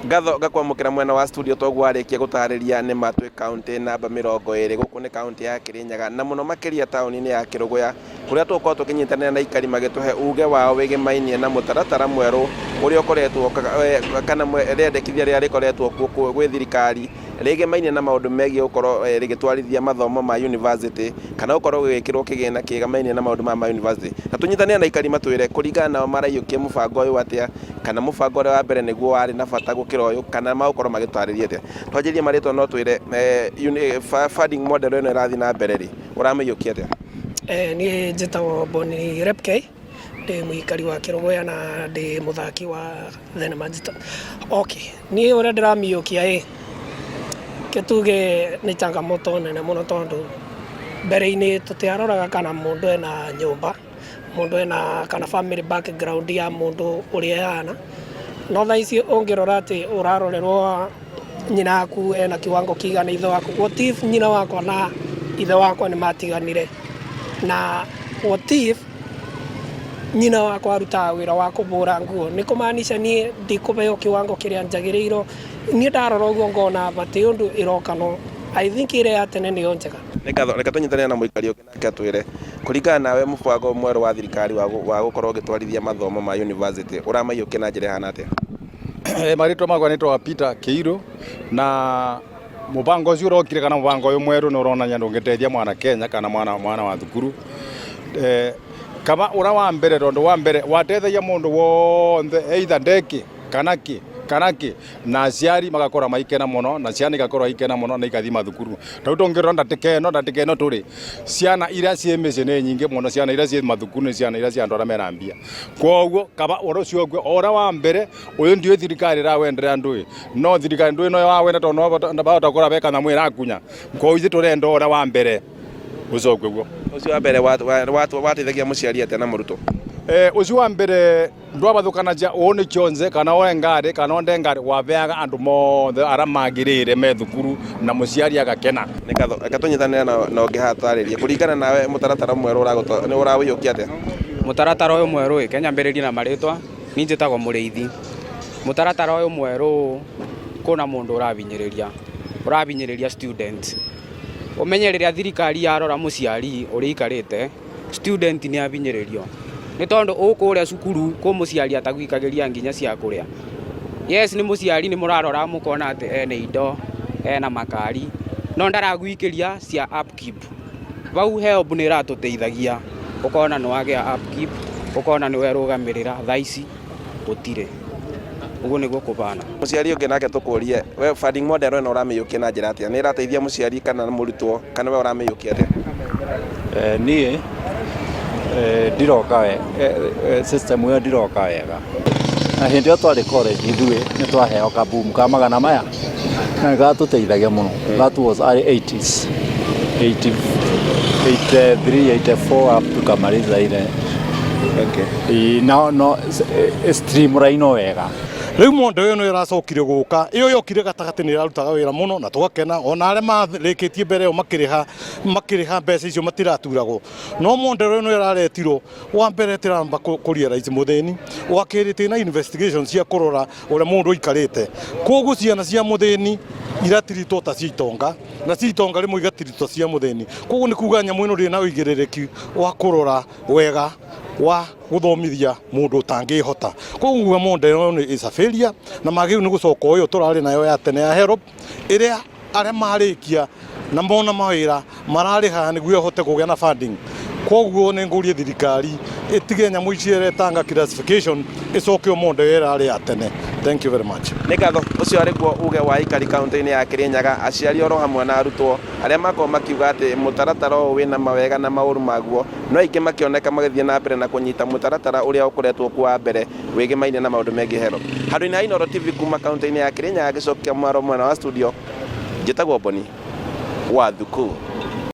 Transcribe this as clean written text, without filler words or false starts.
Ngatho ngakwamũkĩra mwena wa studio toguo warĩkia gũtarĩria nĩ ma twĩ kaũntĩ namba 20. Gũkũ nĩ kaũntĩ ya Kĩrĩnyaga na mũno makĩria taũni-inĩ ya Kĩrũgũya, kũrĩa tũgũkorwo tũkĩnyitanĩra na aikari magĩtũhe uge wao wĩgĩmainie na mũtaratara mwerũ ũrĩa ũkoretwo kana rĩendekithia rĩrĩa rĩkoretwo kuo gwĩ thirikari rĩgĩmainie na maũndũ megiĩ gũkorwo rĩgĩtwarithia mathomo ma university kana gũkorwo gũgĩkĩrwo kĩgĩna kĩgamainie na maũndũ maya ma university. Na tũnyitanĩre na aikari matwĩre kũringana nao maraiyũkia mũbango ũyũ atĩa, kana mũbango ũrĩa wa mbere nĩguo warĩ na bata gũkĩra ũyũ, kana magũkorwo magĩtũtarĩria atĩa. Twanjĩrĩrie marĩtwa no twĩre funding model ĩno ĩrathiĩ na mbere rĩ, ũramĩiyũkia atĩa? Niĩ njĩtagwo Boni Repkei, ndĩ mũikari wa Kĩrũgũya na ndĩ mũthaki wa thenema njita. Okay, niĩ ũrĩa ndĩramĩiyũkia ĩ, reke tuge nĩ changamoto nene mũno tondũ mbere-inĩ tũtiaroraga kana mũndũ ena nyũmba, mũndũ ena kana family background ya mũndũ ũrĩa ĩhana, no thaa ici ũngĩrora atĩ ũrarorerwo nyina waku ena kiwango kĩigana, ithe waku, what if nyina wakwa na ithe wakwa nĩ matiganire, na what if nyina wakwa arutaga wĩra wa kũbũra nguo, nĩ kũmaanisha niĩ ndikũbeo kiwango kĩrĩa njagĩrĩirwo. Niĩ ndarora ũguo ngona bati ũndũ ĩroka, no I think ĩrĩa ya tene nĩyo njega. Nĩ ngatho. Reke tũnyitanĩre na mũikari ũngĩ nake atwĩre kũringana nawe mũbango mwerũ wa thirikari wa gũkorwo ũgĩtwarithia mathomo ma university ũramaiyũkia na njĩra ĩhana atĩa? Marĩtwa makwa nĩtwa Peter Kĩirũ, na mũbango ũcio ũrokire kana mũbango ũyũ mwerũ nĩ ũronania ndũngĩteithia mwana Kenya kana mwana wa thukuru kaba ũrĩa wa mbere, tondũ wa mbere wateithagia mũndũ wonthe either ndeki kana kĩ kana kĩ, na aciari magakorwo maikena mũno na ciana igakorwo ikena mũno na ikathi mathukuru. Rĩu tũngĩrora ndatĩka ĩno tũrĩ, ciana iria ciĩ mĩciĩ nĩ nyingĩ mũno, ciana iria ciĩ mathukuru nĩ ciana iria cia andũ arĩa mena mbia. Koguo kaba ũhoro ũcio ũkue o ũrĩa wa mbere ũyũ, ndiũĩ thirikari ĩrawendera ndũĩ, no thirikari ndũĩ no wawenda, tondũ no bahota gũkorwo be kanyamũ ĩrakunya. Koguo ithuĩ tũrenda ũrĩa wa mbere ũcokio guo. Ũcio wa mbere wateithagia mũciari atĩa na mũrutwo? Ũcio wa mbere ndwabathũkanagia ũũ nĩ kĩonze kana oe ngari kana onde ngari, wabeaga andũ mothe arĩa magĩrĩire me thukuru na mũciari agakena. Nĩ ngatho. Reke tũnyitanĩre na ũngĩ haha twarĩrie kũringana nawe mũtaratara mwerũ nĩ ũrawĩiyũkia atĩa? Mũtaratara ũyũ mwerũ ĩ, Kenya mbĩrĩrie na marĩtwa, niĩ njĩtagwo Mũrĩithi. Mũtaratara ũyũ mwerũ kũna mũndũ ũrabinyĩrĩria student. Ũmenye rĩrĩa thirikari yarora mũciari ũrĩa aikarĩte, student nĩ abinyĩrĩrio. Nĩ tondũ ũkũrĩa cukuru kwĩ mũciari atagwikagĩria nginya cia kũrĩa. Yes, nĩ mũciari nĩ mũrarora mũkona atĩ ena indo, ena makari, no ndaragwikĩria cia upkeep. Bau HELB nĩ ĩratũteithagia ũkona nĩ wagĩa upkeep, ũkona nĩ werũgamĩrĩra, thaa ici gũtirĩ. Ũguo nĩguo kũbana. Mũciari ũngĩ nake tũkũrie, we funding model ĩno ũramĩiyũkia na njĩra atĩa? Nĩ ĩrateithia mũciari kana mũrutwo, kana we ũramĩiyũkia atĩa? Niĩ ndiroka we system ĩyo ndiroka wega, na hĩndĩ ĩyo twarĩ college ithuĩ nĩ twaheo kaboom ka magana maya na nĩ gatũteithagia mũno. That was early 80s, 80, 83, 84 up tukamaliza ile. No no streamline wega. Rĩu mondo ĩyo nĩ ĩracokire gũka, ĩyo yokire gatagatĩ nĩ ĩrarutaga wĩra mũno na tũgakena, ona arĩa marĩkĩtie mbere ĩyo makĩrĩha mbeca icio matiraturagwo. No mondo ĩno ĩraretirwo, wa mbere ĩtiramba kũ realize mũthĩni, wa kerĩ ĩtĩ na investigation cia kũrora ũrĩa mũndũ aikarĩte. Koguo ciana cia mũthĩni iratiritwo ta cia itonga, na cia itonga rĩmwe igatiritwo cia mũthĩni. Koguo nĩ kuga nyamũ ĩno ndĩrĩ na ũigĩrĩrĩki wa kũrora wega wa gũthomithia mũndũ ũtangĩhota. Koguo nguga model ĩno is a failure, na magĩrĩirwo nĩ gũcoka o ĩyo tũrarĩ nayo ya tene ya HELB, ĩrĩa arĩa marĩkia na mona mawĩra mararĩha nĩguo ĩhote kũgĩa na funding. Koguo nĩ ngũrie thirikari ĩtige nyamũ ici ĩretanga classification, ĩcoke o model ĩrĩa ĩrarĩ ya tene. Thank you very much. Nĩ ngatho. Ũcio arĩ guo uge wa aikari kaunti-inĩ ya Kĩrĩnyaga, aciari oro hamwe na arutwo arĩa makoragwo makiuga atĩ mũtaratara ũyũ wĩna mawega na maũru maguo, no aingĩ makĩoneka magĩthiĩ na mbere na kũnyita mũtaratara ũrĩa ũkoretwo kuo wa mbere wĩgĩmaine na maũndũ megiĩ HELB. Handũ-inĩ ha Inooro TV kuma kaunti-inĩ ya Kĩrĩnyaga gĩcokia mwaro mwena wa studio, njĩtagwo Boni wa Thuku.